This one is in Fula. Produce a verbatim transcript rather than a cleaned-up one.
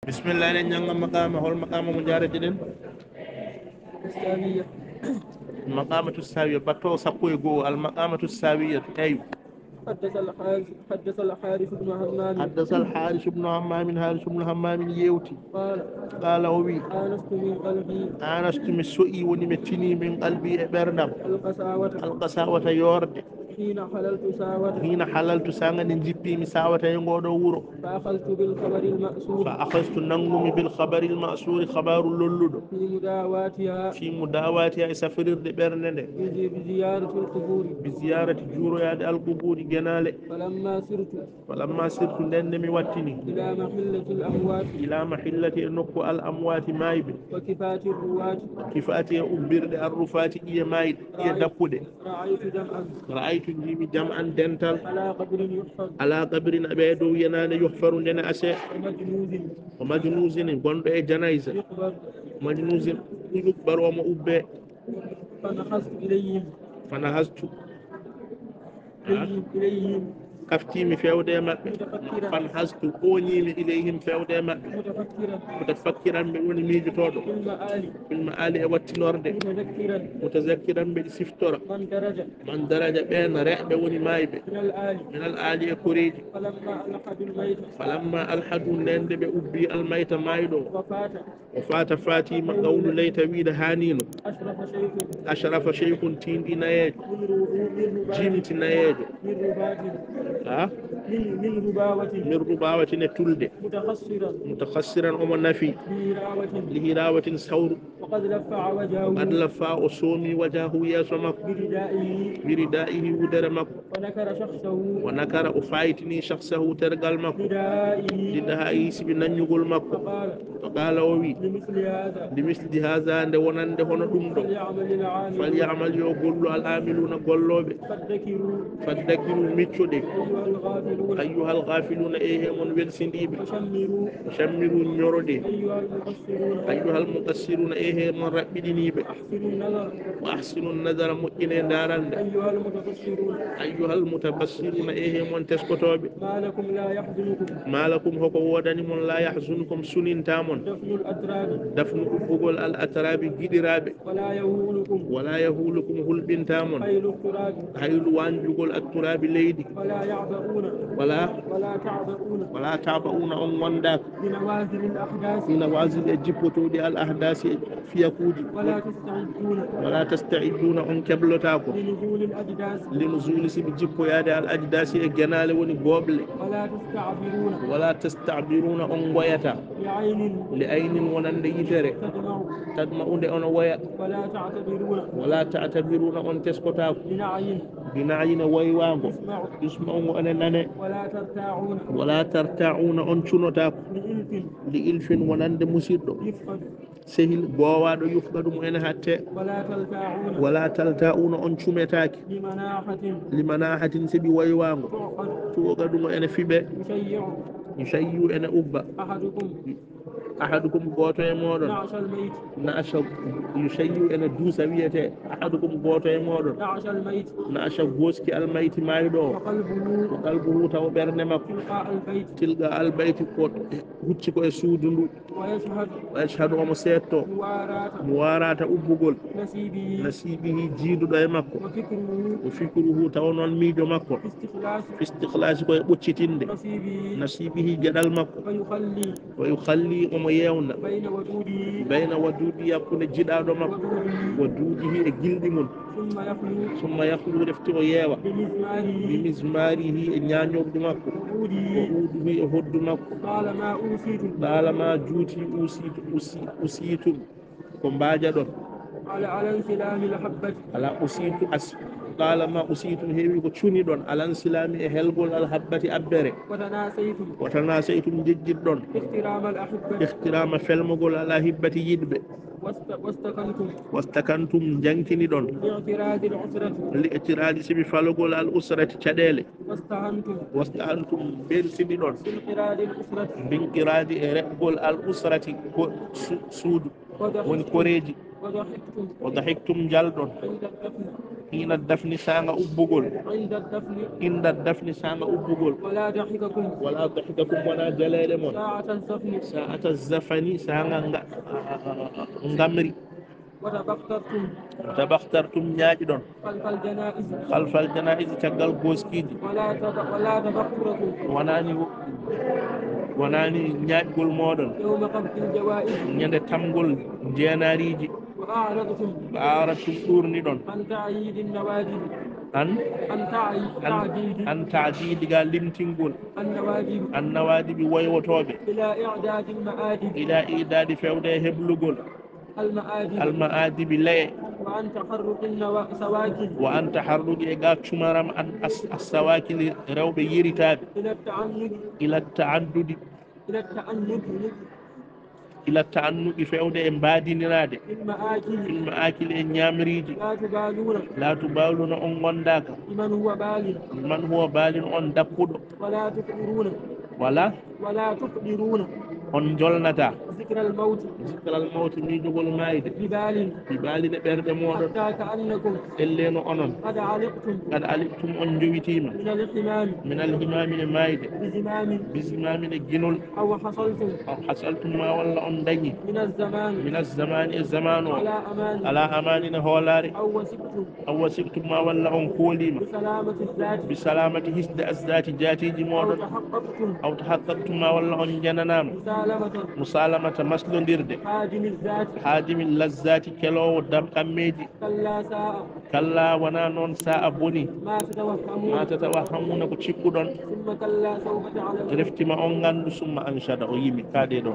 Bismillah, eɗen ñannga maqaama. Hol maqaama mo njaareten? Maqaamatu saawiya, battoowo sappo e go'o, al maqaamatu saawiya. Eywa. حدث الحارث حدث الحارث بن همام. حدث الحارث بن همام، Haaris ibnu Hammaamin yeewti. قال قال, o wi, آنست من قلبي. آنست, mi so'i, woni mi tini, min qalbi, e ɓerndam. القساوة. Alqasaawata, yoorde. حين حللت ساوة. Hiina halaltu, saanga nde njippiimi, saawata, e ngooɗo wuro. فأخذت بالخبر المأثور. Fa akhadtu, nanngumi, bil khabaril ma'suuri, khabaaru lolluɗo. في مداواتها. Fii mudawaatiha, e safirirde ɓernde nde. بزي- بزيارة القبور. Bi ziyaarati, juuroyaade, al qubuuri, genaale. فلما سرت. Falamma sirtu, nden nde mi wattini. إلى محلة الأموات. Ila mahillati, e nokku al amwaati, maayɓe. وكفات الرواة. Kifaati, e ubbirɗe, arrufaati, ƴiye maayɗe, ƴiye dappuɗe. رأيت جمعا. Ra'aytu, njiimi, jam'an, dental. على قبر يحفر. Ala qabrin, aɓe dow yenaande, yuhfaru, nde na ase. ومجنوز. Wa majnuzin, gonɗo e janaysa. يقبر. Majnuzin, yuqbaru, omo ubbe. فنهزت إليهم. Fanahastu. إليهم. إليهم. Kaftiimi feewde e maɓɓe. متفكرا. Fanhastu, ooñiimi, ilayhim, feewde e maɓɓe. متفكرا. Mutafakkiran, mbeɗa woni miijotooɗo. في المآل. Fil ma'ali, e wattinorde. متذكرا. Mutazakkiran, mbeɗa siftora. من درج. Man daraja, ɓeen reɓe woni maayɓe. من الآل. Minal aali, e koreeji. فلما ألحدوا الميت. Falamma alhadu, nden nde ɓe ubbi, almayta, maayɗo. وفات. O faata, faatiima, qawlu layta, wiide haaniino. أشرف شيخ. Ashrafa shaykhun, tiinɗi nayeejo. من رباط. Jimti nayeejo. من رباط. Ha? من، من رباوة. Min rubawatin, e tulde. متخصرا. Mutakhassiran, omo nafi. بهراوة. Lihirawatin, sawru. وقد لفع وجهه. Qad laffa, o soomi, wajhahu, yeeso makko. بردائه. Biridaihi, wudere makko. ونكر شخصه. Wa nakara, o faytini, shakhsahu, tergal makko. بدهائه. Lidahaihi, sibi nanñugol makko. فقال. Faqala, o wi. لمثل هذا. Limisli haza, nde wonande hono ɗum ɗo. فليعمل العاملون. Falyamal, yo gollu al amiluna, gollooɓe. فادكروا. Faddakiru, miccoɗe. أيها الغافلون. Ayyuhal ghafiluna, e he mon welsindiiɓe. وشمروا. Shammiru, ñoroɗe. أيها المقصرون. Ayyuhal muqassiruna, e he mon raɓɓiɗiniiɓe. أحسنوا النظر. Wa ahsinu nazara, moƴƴine ndaarande. أيها المتبصرون. Ayyuhal mutabassiruna, e he mon teskotooɓe. ما لكم لا يحزنكم. Ma lakum, hoko woodani mon, la yahzunkum, suninta mon. دفن الأتراب. Dafnu ubbugol al atrabi, giɗiraaɓe. ولا يهولكم. Wala yahulukum, hulɓinta mon. حيل التراب. Haylu wanjugol atturaabi, leydi. ولا يعبؤون. Wala. ولا تعبؤون. Wala ta'ba'una, on wondaaka. بنوازل الأحداث. Ina wasili e jippotooɗi al ahdasi, e fiyakuuji. ولا تستعدون. Wala tasta'idduna, on keblotaako. لنزول الأجداث. Linuzuli, sibi jippoyaade al ajdasi, e genaale, woni gooble. ولا تستعبرون. Wala tastaabiruna, on ngoyata. لعين. Li aynin, wonande yitere. تدمع. Tadma'u, nde ono woya. ولا تعتبرون. Wala ta'tabiruna, on teskotaako. بنعي. Bina'yin, e woywaango. يسمع. Yusma'u, ngo ene nane. ولا ترتاعون. Wala tarta'una, on cunotaako. لإلف. Li ilfin, wonande musiɗɗo. يفقد. Sehil, goowaaɗo, yufqadu, mo ene hatte. ولا تلتاعون. Wala talta'una, on cumetaaki. لمناحة. Li manahatin, sibi woywaango. تعقد. Tuuqadu, ngo ene fiɓe. يشيع. Yushayyu, ene ubba. أحدكم. Ahadukum, gooto e mooɗon. نعش الميت. Na'asha, yushayyu, ene duusa, wiyete. Ahadukum, gooto e mooɗon. نعش الميت. Na'asha, gooski almayti, maayɗo o. وقلبه. Wa qalbuhu, tawa ɓernde makko. تلقاء البيت. Tilqa albayti, ko hucci ko e suudu ndu. ويشهد. Wa yashhadu, omo seetto. مواراة. Muwaraata, ubbugol. نصيبه. Nasibihi, jiiduɗo e makko. وفكره. Wa fikruhu, tawa noon miijo makko. في استخلاص. Fi istikhlasi, ko e ɓoccitinde. نصيبه. Nasibihi, geɗal makko. ويخلي. Wa yukhalli, omo yeewna. بين ودوده. Bayna wadudi, hakkunde jiɗaaɗo makko. وجوده. Wadudihi, e gilɗi mum. ثم يخلو. Summa yakhlu, refti o yeewa. بمزماره. Bi mizmarihi, e ñaañordu makko. وعوده. Wa uduhi, e hoddu makko. طالما أوصيتم. Ɗaalama juuti, usitu, usi-, usitum. Ko mbaajaɗon. على، على انسلام الحبة. Ala usitu as-, ɗaalama usitum, heewi ko cuniɗon. Ala insilami, e helgol al habbati, abbere. وتناسيتم. Wa tanasaytum, njejjitɗon. احترام الأحبة. Ihtirama, felmogol al ahibbati, yiɗɓe. واست-، واستكنتم. Wastakantum, njankiniɗon. لاعتراض العسرة. Li itiradi, sibi falogol al usrati, caɗeele. واستهنتم. Wastahantum, belsindiɗon. بانقراض الأسرة. Binqiradi, e reɓgol al usrati, ko su-, suudu. woni koreeji. O dahiktum njalɗon. Hiina dafni saanga ubbugol. Inda dafni saanga ubbugol. Wala dahikakum. Wala dahikakum, wona jaleeɗe mon. Sa'ata zafni. Sa'ata zafani saanga nga- ngamri. Wa tabakhtartum. Tabakhtartum ñaaƴɗon. Khalfal janaiz. Khalfal janaiz caggal gooskiiji. Wala tada- wala tabakhtartum. Wonaani wonaani ñaaƴgol mooɗon. Yawma qabdil jawaiz. Ñande tamgol jeenaariiji. Wa a'radtum. Wa a'radtum ɗuurniɗon. An ta'yidin nawajib. An an ta'yid ta'didi. An ta'didi ga limtingol. An nawajib. An nawadibi woywotooɓe. Ila i'dadil ma'adib. Ila i'dadi fewde e heblugol. Al ma'adib. Al ma'adibi le'e. Wa an taharruqin nawa- sawakil. Wa an taharruqi e ga cumaram an as- as-sawakili rewɓe yiritaaɓe. Ila ta'annudi. Ila ta'addudi. Ila ta'annudi. Ila ta'annuqi fewde e mbaadiniraade. Fil ma'akili. Fil ma'akili e ñaamriiji. La tubaluna. La tubaluna on ngondaaka. Biman huwa balin. Man huwa balin on dakkuɗo. Wala tuqdiruna. Wala. Wala tuqdiruna. On njolnata. Zikral mawti. Zikral mawti miijogol maayde. Bibalin. Bibalin e ɓerɗe mooɗon. Hatta ka'annakum. Elleno onon. Qad aliqtum. Qad aliqtum on njowitiima. Min al himami. Min al himami e maayde. Bizimamin. Bizimamin e ginol. Aw hasaltum. Aw hasaltum ma walla on dañi. Min az-zaman. Min az-zamani e zamanu o. Ala amani. Ala amani ne hoolaare. Aw wasibtum. Aw wasibtum ma walla on kooliima. Bi salamati zati. Bi salamati hisde azzati jaatiji mooɗon. Aw tahaqqaqtum. Aw tahaqqaqtum ma walla on jananaama. Musalamatan. Musalamata maslondirde. Hadimi zati. Hadimi lazzati keloowo dam kammeeji. Kalla sa'a. Kalla wona noon sa'a boni. Ma tatawahhamuna. Ma tatawahhamuna ko cikkuɗon. Summa kalla sawfa ta'lamun. Reftima on nganndu summa anshada o yimi kaɗe ɗo.